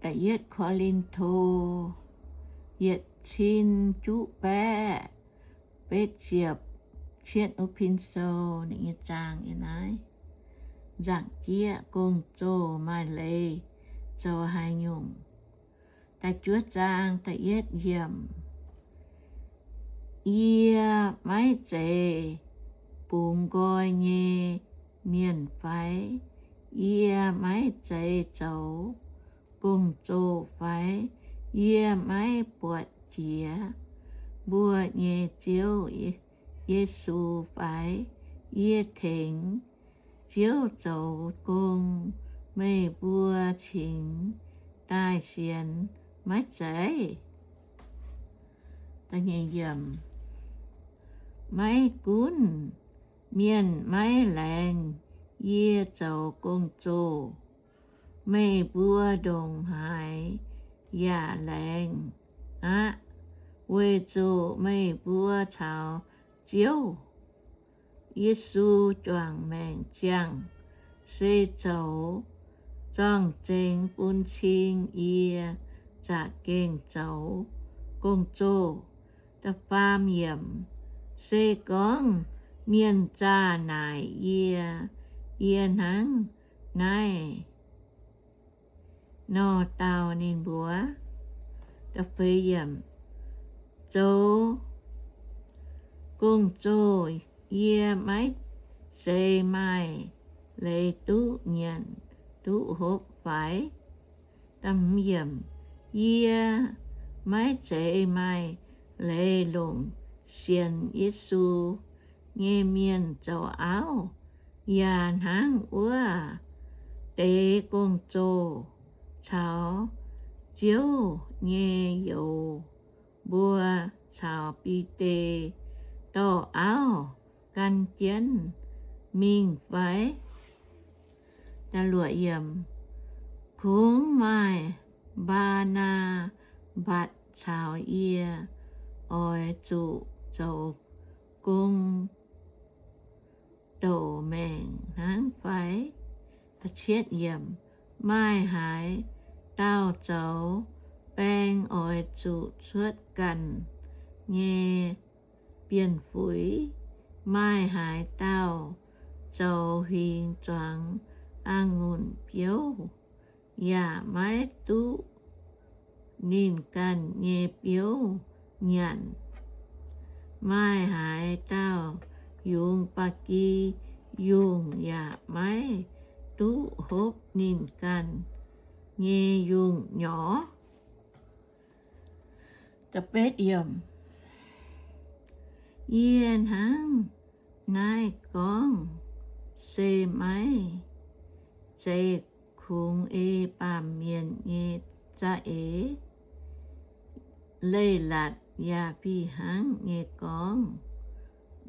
Da'yietv Ko^lin^to, yietc cin juqv baeqv betv ziepc cietv wuov pin sou. Ninh nyei zaang yiem naaiv. Nzaangc jieqv: Gong-zoh maaih leiz zoux haaix nyungc? Da'juov zaang da'yietv yiemc. Yie maiv zeiz bungx nqoi nyei mienh fai? Yie maiv zeiz zoux gong-zoh fai? Yie maiv buatc jiex mbuo nyei Ziouv Yesu fai? Yie tengx Ziouv zoux gong, meih mbuo cingx daaih sienx maiv zeiz? Maiv gunv mienh maiv laengz yie zoux gong-zoh, meih mbuo ndongc haaix yaac laengz aqv, weic zuqc meih mbuo caux Ziouv Yesu juangc maengc ziangh. Se zoux zorng-zengx bun cing yie za'gengh zoux gong-zoh. Da'faam yiemc. Se gorngv mienh zaah naaic yie, yie hnangv naaiv nor dau ninh mbuo. Zoux gong-zoh yie maiv zeiz maaih leiz duqv nyanc duqv hopv fai? Yie maiv zeiz maaih leiz longc sienx Yesu nyei mienh zoux auv, yaac hnangv wuov deix gong-zoh caux Ziouv nyei youz mbuo caux Bide dorh auv gan jienv mingh fai? Kungx maaih Mbaa^naa^mbatc caux yie oix zuqc zoux gong douc maengc hnangv fai? Maaih haaix dauh zoux baeng oix zuqc cuotv ganh nyei bienh fuix? Maaih haaix dauh zoux huingx zuangx a'ngunc biouv yaac maiv duqv ninh ganh nyei biouv nyanc? Maaih haaix dauh yungz ba'gi yungh yaac maiv duqv hopv ninh ganh nyei yungh nyorx? Yie hnangv naaiv gorngv se maiv zeiz kungx ei baamh mienh nyei za'eix, leiz-latc yaac fih hnangv nyei gorngv,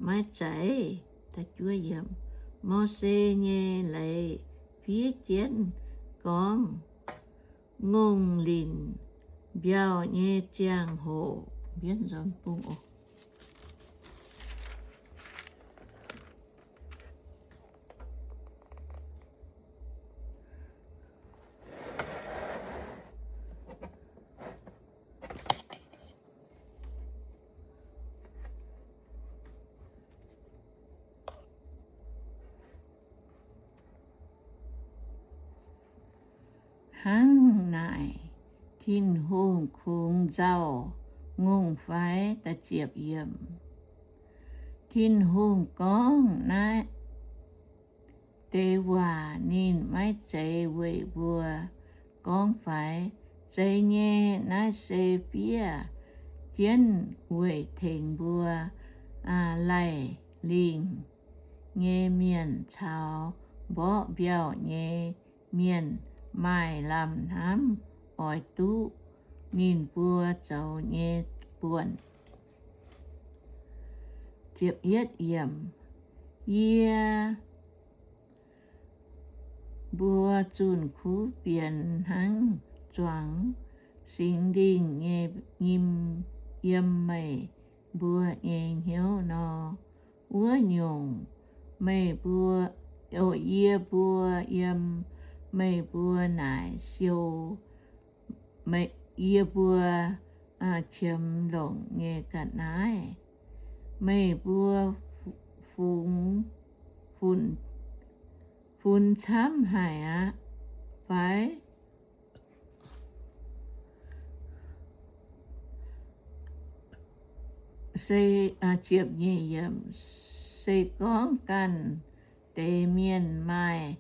maiv zeiz. Mose nyei leiz fiev jienv gorngv, ngongh linc mbiauh nyei ziangh hoc. Hnangv naaic, Tin-Hungh kungx nzauh ngongh fai? Tin-Hungh gorngv naaiv deix waac ninh maiv zeiz weic mbuo gorngv fai? Zeiz nyei, naaiv se fiev jienv weic tengx mbuo laih lingh nyei mienh caux mborqv mbiauh nyei mienh maaih lamh hnamv oix duqv ninh mbuo zoux nyei buonc. Yie mbuo zunh kuv fienx hnangv zuangx Singx Lingh nyei nyim yiem meih mbuo nyei hnyouv nor. Wuov nyungc, meih mbuo, yie mbuo yiem meih mbuo naaic siou yie mbuo qiemx longc nyei ga'naaiv. Meih mbuo fungx, funx camv haic aqv fai? Se, ziepc nyeic yiemc, se gorngv ganh deix mienh maaih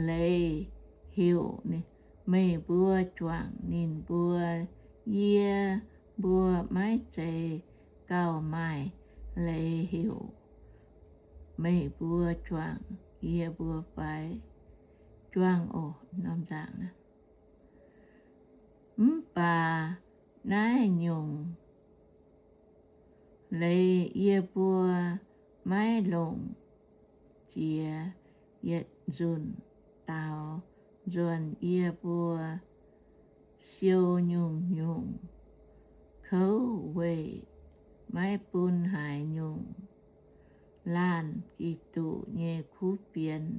leiz heuc meih mbuo juangc ninh mbuo, yie mbuo maiv zeiz gauh maaih leiz heuc meih mbuo juangc yie mbuo fai? Juangc oc. Mv baac naaiv nyungc leiz yie mbuo maiv longc jiex yietc nzunc daaux nzuonx yie mbuo siou nyungc-nyungc kouv weic maiv bun haaix nyungc laanh Giduc nyei kuv fienx.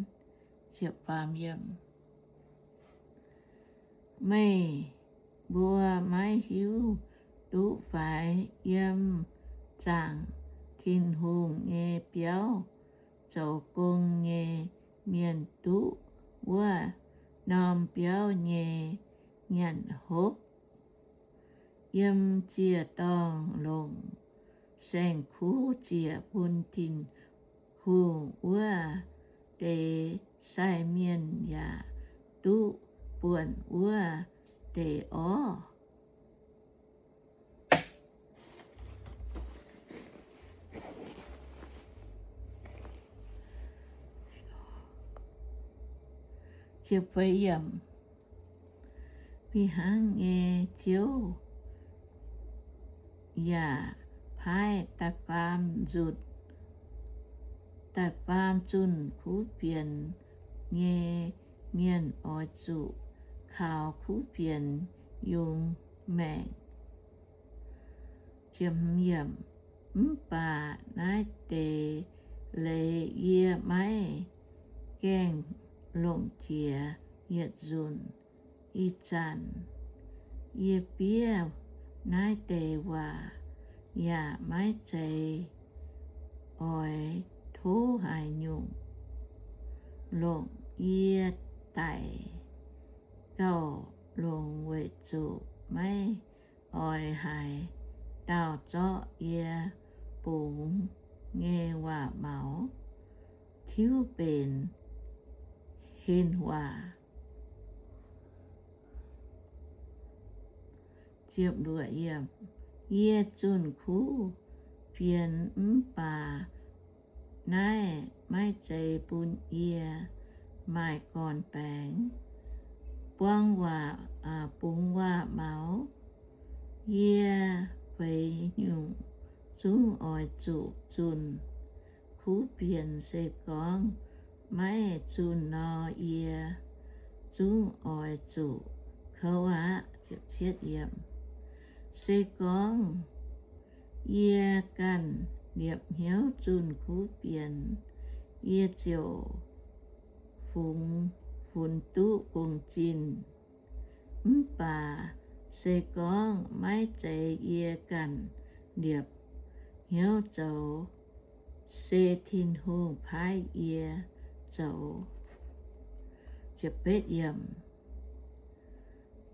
Meih mbuo maiv hiuv duqv fai, yiem zaangc Tin-Hungh nyei biauv zoux gong nyei mienh duqv wuov norm biauv nyei nyanc hopv? Yiem ziec-dorngh longc saeng-kuv ziec bun Tin-Hungh wuov deix sai mienh yaac duqv buonc wuov deix orv. Fih hnangv nyei, Ziouv yaac paaiv da'faam zunh, da'faam zunh kuv fienx nyei mienh oix zuqc kaux kuv fienx yungz maengc. Mv baac naaiv deix leiz yie maiv gaengh longc jiex yietc nzunc. Ih zanc yie fiev naaiv deix waac yaac maiv zeiz oix tov haaix nyungc longc. Yie daic gauh longx weic zuqc maiv oix haaix dauh zorqv yie bungx nyei waac-maux tiuv benx henv waac. Yie zunh kuv fienx, mv baac naaiv maiv zeiz bun yie maaih gorn-baengx buang waac, bungx waac-maux. Yie feix nyungc zungv oix zuqc zunh kuv fienx. Se gorngv maiv zunh nor, yie zungv oix zuqc kouv aqv. Se gorngv yie ganh liepc hnyouv zunh kuv fienx, yie ziouc fungx, funx duqv gong-zinh. Mv baac se gorngv maiv zeiz yie ganh liepc hnyouv zoux, se Tin-Hungh paaiv yie zoux,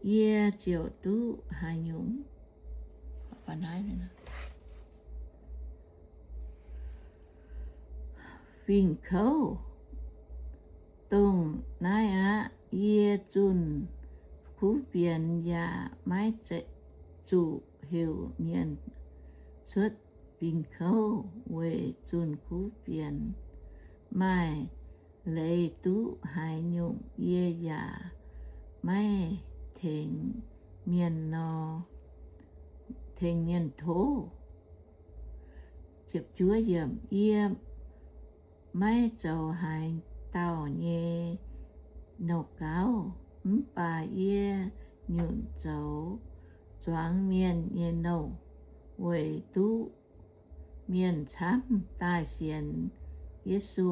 yie ziouc duqv haaix nyungc? Fingx-kouv. Dongh naaiv aqv. Yie zunh kuv fienx yaac maiv zuqc heuc mienh cuotv fingx-kouv weic zunh kuv fienx. Maaih leiz duqv haaix nyungc yie yaac maiv tengx mienh nor, tengx mienh tov. Yie maiv zoux haaix dauh nyei nouh gauv, mv baac yie nyunc zoux zuangx mienh nyei nouh weic duqv mienh camv daaih sienx Yesu.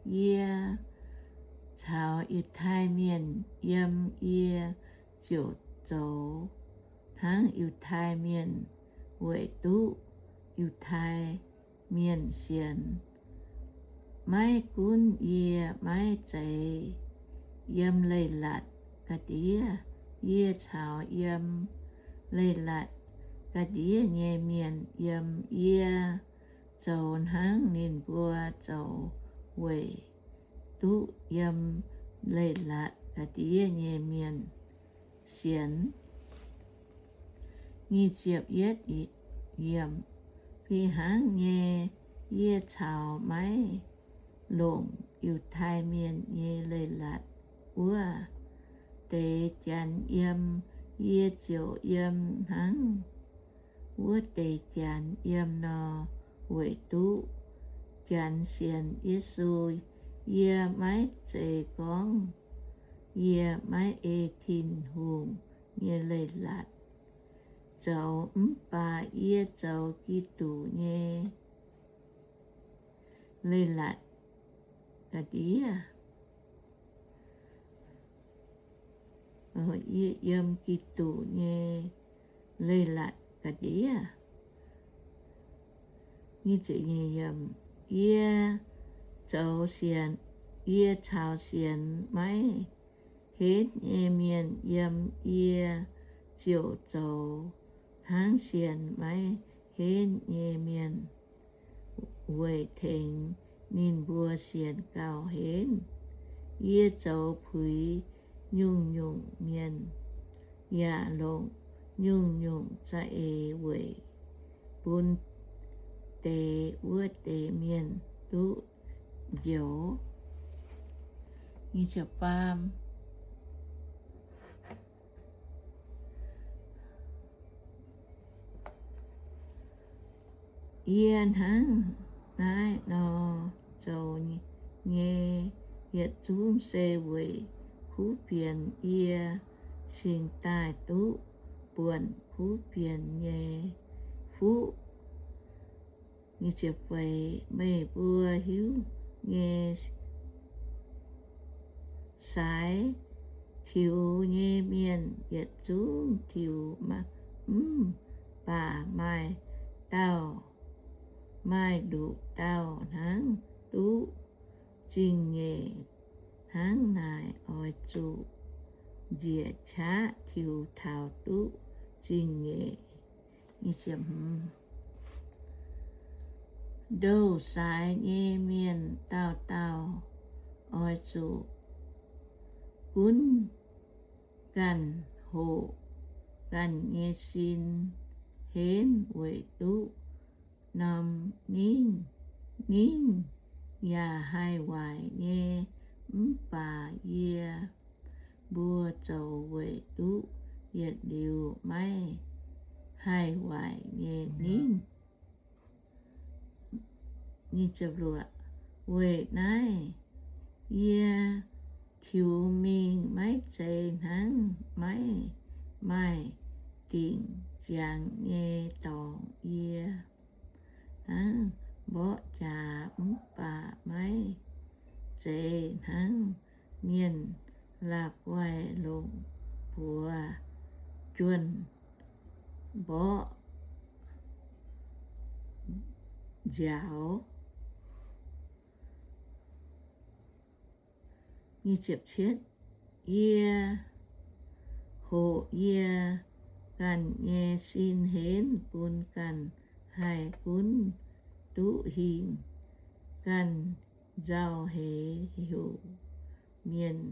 Yie caux Yiutai Mienh yiem yie ziouc zoux hnangv Yiutai Mienh weic duqv Yiutai Mienh sienx. Maiv gunv yie maiv zeiz yiem leiz-latc ga'ndiev, yie caux yiem leiz-latc ga'ndiev nyei mienh yiem. Yie zoux hnangv ninh mbuo zoux weic duqv yiem leiz-latc ga'ndiev nyei mienh sienx. Nyic ziepc yietv yiemc. Fih hnangv nyei, yie caux maiv longc Yiutai Mienh nyei leiz-latc wuov deix janx yiem, yie ziouc yiem hnangv wuov deix janx yiem nor, weic duqv janx sienx Yesu. Yie maiv zeiz gorngv yie maiv ei Tin-Hungh nyei leiz-latc zoux, mv baac yie zoux Giduc nyei leiz-latc ga'ndiev. Yie yiem Giduc nyei leiz-latc ga'ndiev. Yie zoux sienx, yie caux sienx maiv henv nyei mienh yiem, yie ziouc zoux hnangv sienx maiv henv nyei mienh, weic tengx ninh mbuo sienx gauh henv. Yie zoux puix nyungc-nyungc mienh, yaac longc nyungc-nyungc za'eix weic bun deix wuov deix mienh duqv njoux. Yie hnangv naaiv nor zoux nyei yietc zungv se weic kuv fienx yie cingx daaih duqv buonc kuv fienx nyei fuqv. Meih mbuo hiuv nyei, saaix tiux nyei mienh yietc zungv tiux, mv baac maaih dauh, maaih nduqc dauh hnangv duqv zingh nyeic. Hnangv naaic oix zuqc njiec qaqv tiux taux duqv zingh nyeic. Ndouh saaix nyei mienh dauh dauh oix zuqc gunv ganh hoqc ganh nyei sin henv weic duqv norm ningv. Ningv yaac haih waaic nyei, mv baac yie mbuo zoux weic duqv yietc liuz maiv haih waaic nyei ningv. Weic naaiv yie tiux mingh maiv zeiz hnangv maiv maaih dingc ziangx nyei dorngx. Yie hnangv mborqv jaax, mv baac maiv zeiz hnangv mienh la'guaih longc buoz juonh mborqv nziaaux. Yie hoqc yie ganh nyei sin henv bun ganh haih gunv duqv hingh. Ganh nzauh heix heuc mienh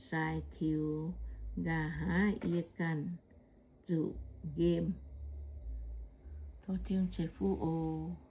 saaix tiux, nqa'haav yie ganh zuqc nqemh. Tov Tin-Hungh ceix fuqv oc.